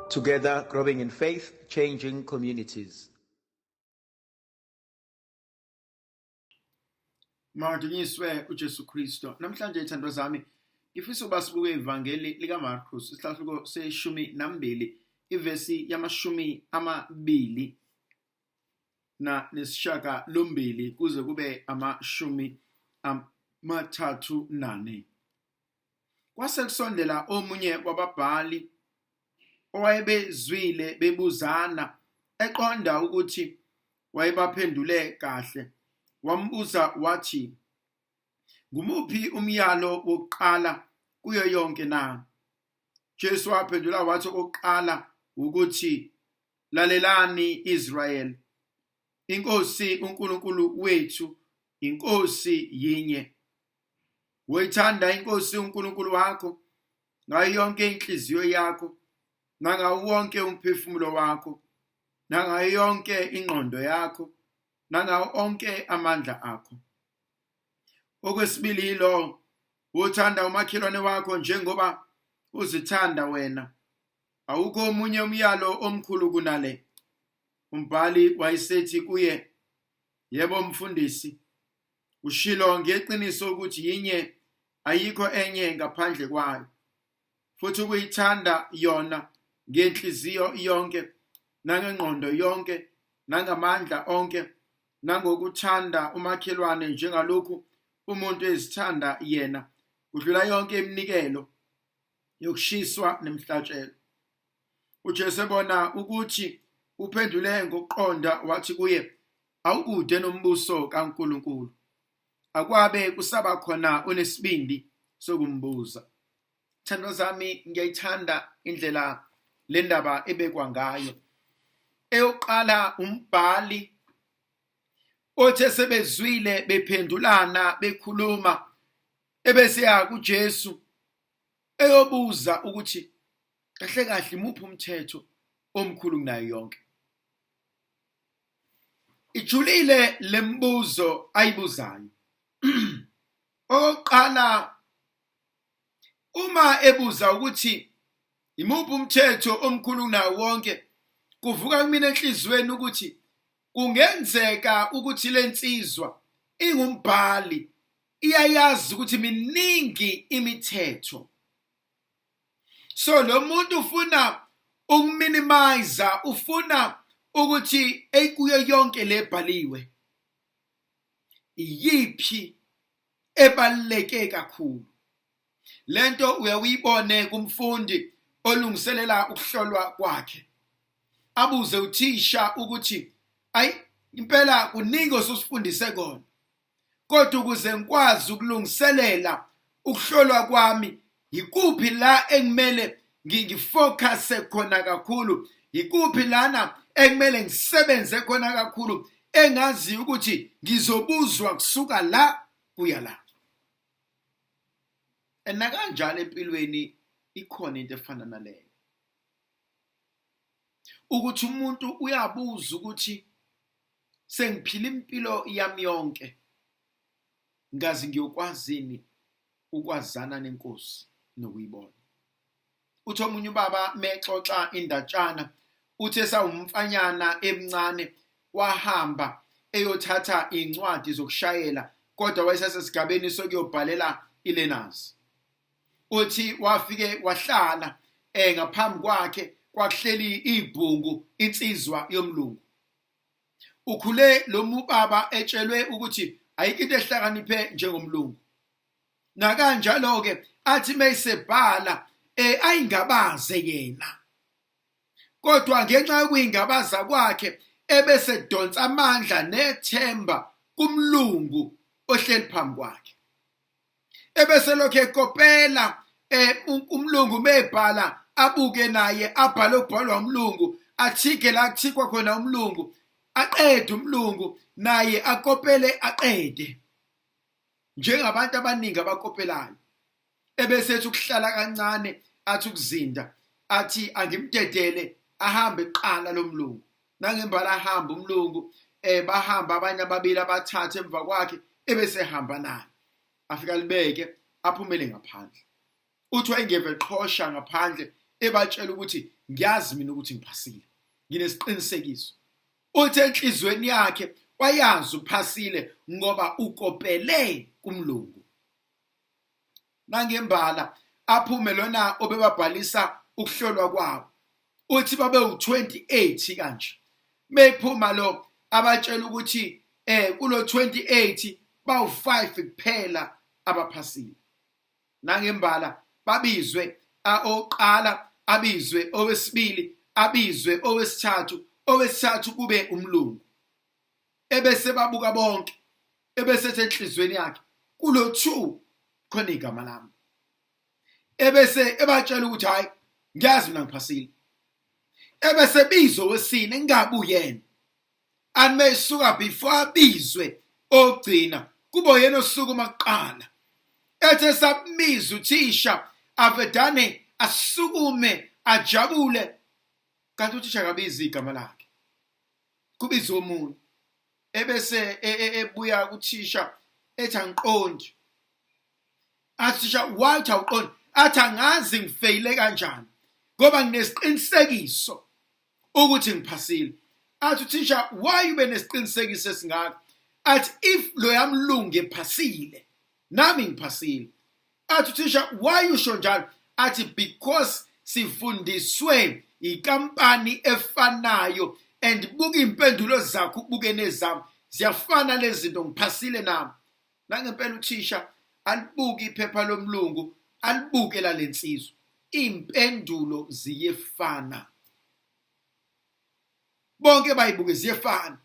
Together, growing in faith, changing communities. Madunyiswe uJesu Kristo. Namhlanje ithandwa zami, ngifisa ukuba sibuke ivangeli likaMarkus isahluko se-12 ivesi yamashumi amabili na nesishiyagalombili kuze kube 34. Kwase kusondela omunye wababhali owayebezwile bebuzana eqonda ukuthi wayebaphendule kahle, wambuza wathi, Ngumuphi umyalo wokuqala kuyo yonke na? Jesu waphendula wathi, okokuqala ukuthi, Lalelani Israyeli, iNkosi uNkulunkulu wethu iNkosi yinye. Woyithanda iNkosi uNkulunkulu wakho ngayo yonke inhliziyo yakho nangawo wonke umphefumulo wakho nangayo yonke ingqondo yakho nangawo onke amandla akho. Okwesibili yilo, wothanda umakhelwane wakho njengoba uzithanda wena. Awukho omunye umyalo omkhulu kunale. Umbhali wayesethi kuye, Yebo mfundisi, ushilo ngeqiniso ukuthi yinye ayikho enye ngaphandle kwayo, futhi ukuyithanda yona ngenhliziyo yonke nangengqondo yonke nangamandla onke nangokuthanda umakhelwane njengalokhu umuntu ezithanda yena kudlula yonke iminikelo yokushiswa nemihlatshelo. UJesu ebona ukuthi uphendule ngokuqonda wathi kuye, awukude nombuso kaNkulunkulu. Akwabe kusaba khona onesibindi sokumbuza. Thandwa zami, ngiyayithanda indlela le ndaba ebekwa ngayo. Eyokuqala umbhali othe sebezwile bephendulana bekhuluma ebese ya kuJesu eyobuza ukuthi kahle kahle imuphi umthetho omkhulu kunayo yonke. Ijulile lembuzo ayibuzayo. Okokuqala uma ebuza ukuthi imuphi umthetho omkhulu kunawo wonke, kuvuka kumina enhliziyweni ukuthi kungenzeka ukuthi lensizwa ingumbhali iyayazi ukuthi miningi imithetho. So lo muntu ufuna ukuminimize, ufuna ukuthi eyikuyo yonke lebhaliwe iyiphi ebaluleke kakhulu. Lento uyawuyibone kumfundi olungiselela ukuhlolwa kwakhe, abuze uthisha ukuthi ayi impela kuningi osusifundise kona, kodwa ukuze ngikwazi ukulungiselela ukuhlolwa kwami yikuphi la engimele ngifocuse khona kakhulu, yikuphi lana ekumele ngisebenze khona kakhulu engaziyo ukuthi ngizobuzwa kusuka la kuya la. And nakanjalo empilweni ikhona into efana naleyo, ukuthi umuntu uyabuza ukuthi sengiphila impilo yami yonke ngazi ngiyokwazini ukwazana nenkosi nokuyibona. Uthi omunye ubaba mexoxa indatshana, uthe sawumfanyana emncane wahamba eyothatha incwadi zokushayela, kodwa wayesasesigabeni sokuyobhalela ilearners. Uthi wafike wahlala ngaphambi kwakhe kwakuhleli ibhungu insizwa yomlungu. Ukhule lo mubaba etshelwe ukuthi ayikho into ehlakaniphe njengomlungu. Nakanjalo ke athi mayisebhala ayingabaze yena, kodwa ngenxa yokuyingabaza kwakhe ebese donsa amandla nethemba kumlungu ohleli phambi kwakhe, ebese lokho ekopela umlungu mebhala abuke naye abhale okubhalwa umlungu, athike la kuthikwa khona umlungu, aqede umlungu naye akopele aqede, njengabantu abaningi abakopelayo. Ebese ethi ukuhlala kancane, athi ukuzinda, athi angimdedele ahambe kuqala lo mlungu. Nangembala ahamba umlungu, bahamba abanye ababili abathathu emva kwakhe, ebese ehamba naye afika libeke aphumele ngaphandle. Uthi wayengeve eqhosha ngaphandle ebatshela ukuthi ngiyazi mina ukuthi ngiphasile, nginesiqinisekiso. Uthi enhlizweni yakhe wayazi uphasile ngoba ukopele kumlungu. Nangembala aphume lona obebabhalisa ukuhlolwa kwabo, uthi babe u-28 kanje. Mephuma lo abatshela ukuthi kulo 28 bawu-5 kuphela abaphasile. Nangembala babizwe oqala, abizwe owesibili, abizwe owesithathu, owesithathu kube umlungu. Ebese babuka bonke, ebese ethi enhlizweni yakhe kulo 2 khona igama lami. Ebese ebatshela ukuthi hayi ngiyazi mina ngiphasile. Ebese bizwe wesine ngabe uyena. Animesuka before abizwe ogcina kubo yena osukuma kuqala. Ethe sabiza uthisha avedane asukume ajabule, kanti uthisha akabizi igama lakhe, kubiza omunye. Ebese ebuya kuthisha ethi angiqondi. Athi thisha wathi awuqondi, athi angazi ngifeyile kanjani ngoba nginesiqinisekiso ukuthi ngiphasile. Athi uthisha why ube nesiqinisekiso esingaka? Athi if loya mlungu ephasile nami ngiphasile. Athi uthisha why usho njalo? Athi because sifundiswe ikampani efanayo and buka impendulo zakho ubuke nezami ziyafana lezi zinto, ngiphasile nami. Nangempela uthisha alibuke iphepha lomlungu, alibuke lalensizwa, impendulo ziyefana, bonke bayibuke ziyefana.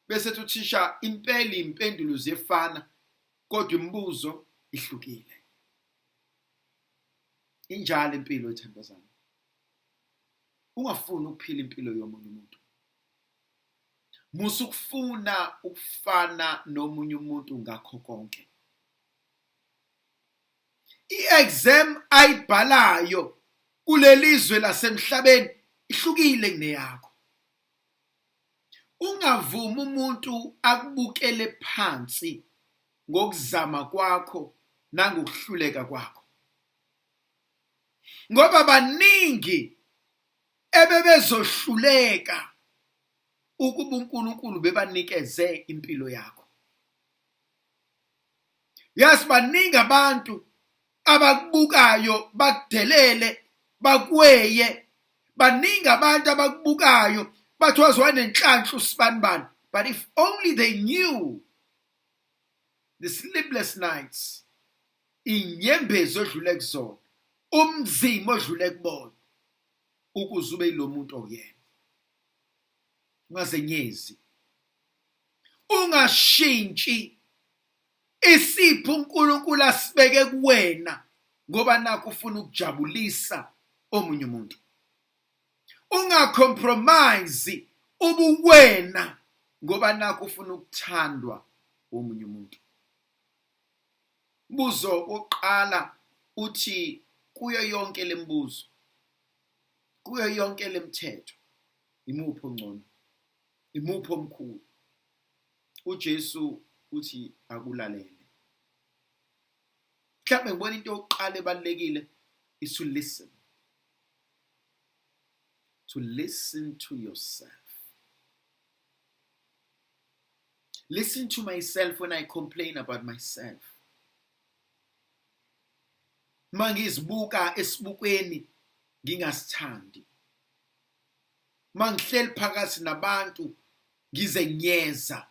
Bese ethi uthisha impela impendulo ziyefana kodwa imibuzo ihlukile. Injalo impilo ethandazana. Ungafuni ukuphila impilo yomunye umuntu. Musa ukufuna ukufana nomunye umuntu ngakho konke. I-exam ayibhalayo kulelizwe lasemhlabeni ihlukile kuneyakho. Ungavumi umuntu akubukele phansi ngokuzama kwakho nangokuhluleka kwakho, ngoba baningi ebebezohluleka ukuba uNkulunkulu bebanikeze impilo yakho. Yazi baningi abantu abakubukayo bakudelele bakweye, baningi abantu abakubukayo bathi waze wanenhlanhla usibanibani. But if only they knew the sleepless nights, inyembezi odlule kuzona, umzimba odlule kubona ukuze ube yilo muntu oyena. Ungazenyezi, ungashintshi isipho uNkulunkulu asibeke kuwena ngoba nakho ufuna ukujabulisa omunye umuntu. Ungacompromise ubuwena ngoba nakho ufuna ukuthandwa omunye umuntu. Mbuzo wokuqala uthi kuyo yonke lembuzo, kuyo yonke lemithetho, imuphi ongcono, imuphi omkhulu? uJesu uthi akulalele. Mhlawumbe ngibona into yokuqala ebalulekile is to listen. To listen to yourself. Listen to myself when I complain about myself. Mangizibuka esibukweni ngingasithandi. Mangihleli phakathi nabantu ngizenyeza.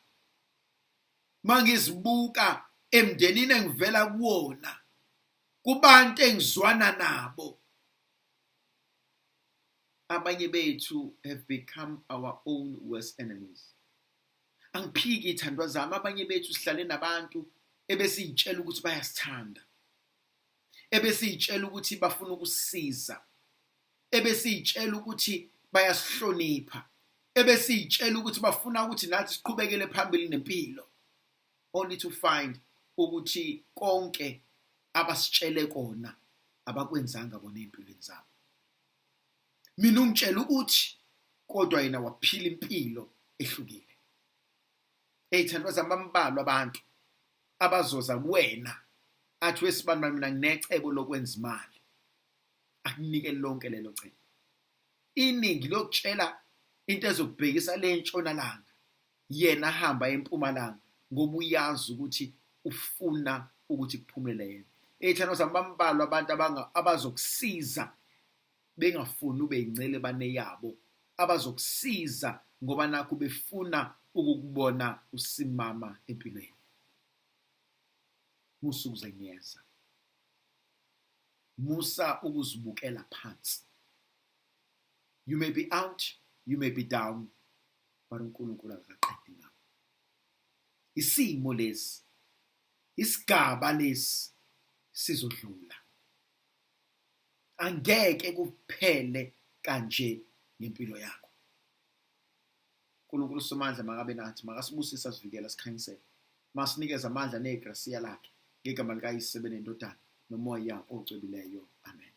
Mangizibuka emndenini engivela kuwona, kubantu engizwana nabo. Abanye bethu have become our own worst enemies. Angiphiki ithandwa zami, abanye bethu sihlale nabantu ebesiyitshela ukuthi bayasithanda, ebesiyitshela ukuthi bafuna ukusisiza, ebesiyitshela ukuthi bayasihlonipha, ebesiyitshela ukuthi bafuna ukuthi nathi siqhubekele phambili nempilo, only to find ukuthi konke abasitshele kona abakwenzanga bona empilweni zabo. Mina ungitshela ukuthi kodwa yena waphila impilo ehlukile. Eyithandwa zami, bambalwa abantu abazoza kuwena athi wesibani mina nginecebo lokwenza imali. Akunike lonke lelo cebo. Iningi lokutshela into ezokubhekisa le ntshonalanga, yena ahamba empumalanga ngoba uyazi ukuthi ufuna ukuthi kuphumelele yena. Ey'thandwa zami, bambalwa abantu abazokusiza bengafuni ube yincelebane yabo, abazokusiza ngoba nakhu befuna ukukubona usimama empilweni. Musa ukuzenyeza, musa ukuzibukela phansi. You may be out, you may be down, but uNkulunkulu akakaqedi ngawe. Isimo lesi, isigaba lesi sizodlula. Angeke kuphele kanje ngempilo yakho. uNkulunkulu uSomandla makabe nathi, makasibusise, asivikele, asikhanyisele. Masinikeze amandla negrasiya lakhe ngegama likaYise benendodana noMoya ocwebileyo. Amen.